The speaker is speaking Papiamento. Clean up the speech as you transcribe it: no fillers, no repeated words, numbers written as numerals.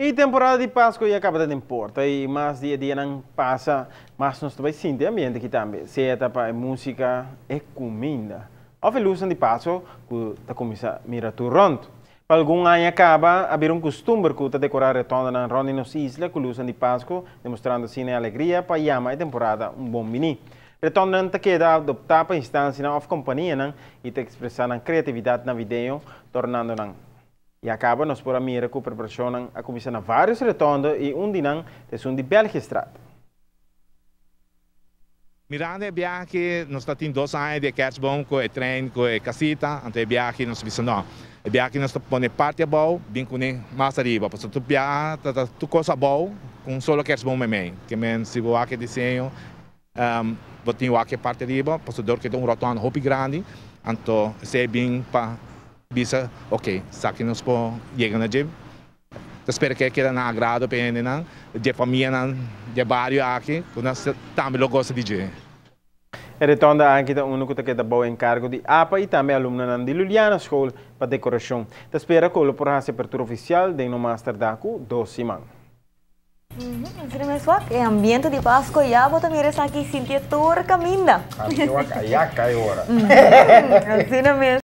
E temporada di Pasco ya caba ta porta y mas dia dianan pasa, mas nos ta bay sinti ambiente aki tambe. Sea ta pa musica y cuminda. Of e luz di Pasco cu ta cuminsa mira tur rond. Pa algun aña caba, a bira un custumber cu ta decora rotondenan rond di nos isla cu luz di Pasco, demostrando asina alegria pa yama e temporada un bon bini. Rotondenan ta keda adopta pa instancia of compania y ta expresa nan creatividad navideño, tornando nan. Ya caba nos por a mira cu preparacion a cuminsa na varios rotonde y un di nan ta esun di Belgistraat. Mirando e biaha, nos tin 2 aña di kerstboom cu e trein, cu e casita, anto e biaha nos bisa no. E biaha nos pone parti abou, bin cu mas ariba, pasobra tur biaha, ta tur cos abou, cu un solo kerstboom mei. Kiermen si bo wak diseño, bo tin wak parti ariba, pasobra cu un rotonde hopi grandi, anto esey bin pa bisa, ok, esaki nos por yega na dje. Ta spera cu keda na agrado pa nan, di famia nan, di bario aki, cu nan tambe lo gusta di dje. E rotonde aki ta uno cu ta keda bou encargo di APA y tambe alumnonan di Juliana School pa decoracion. Ta spera cu por haci apertura oficial den no mas tarda cu 2 siman. Asina mes, e ambiente di Pasco ya bo ta mira esaki sinti tur caminda. Aki, ya cay ora. Asina mes.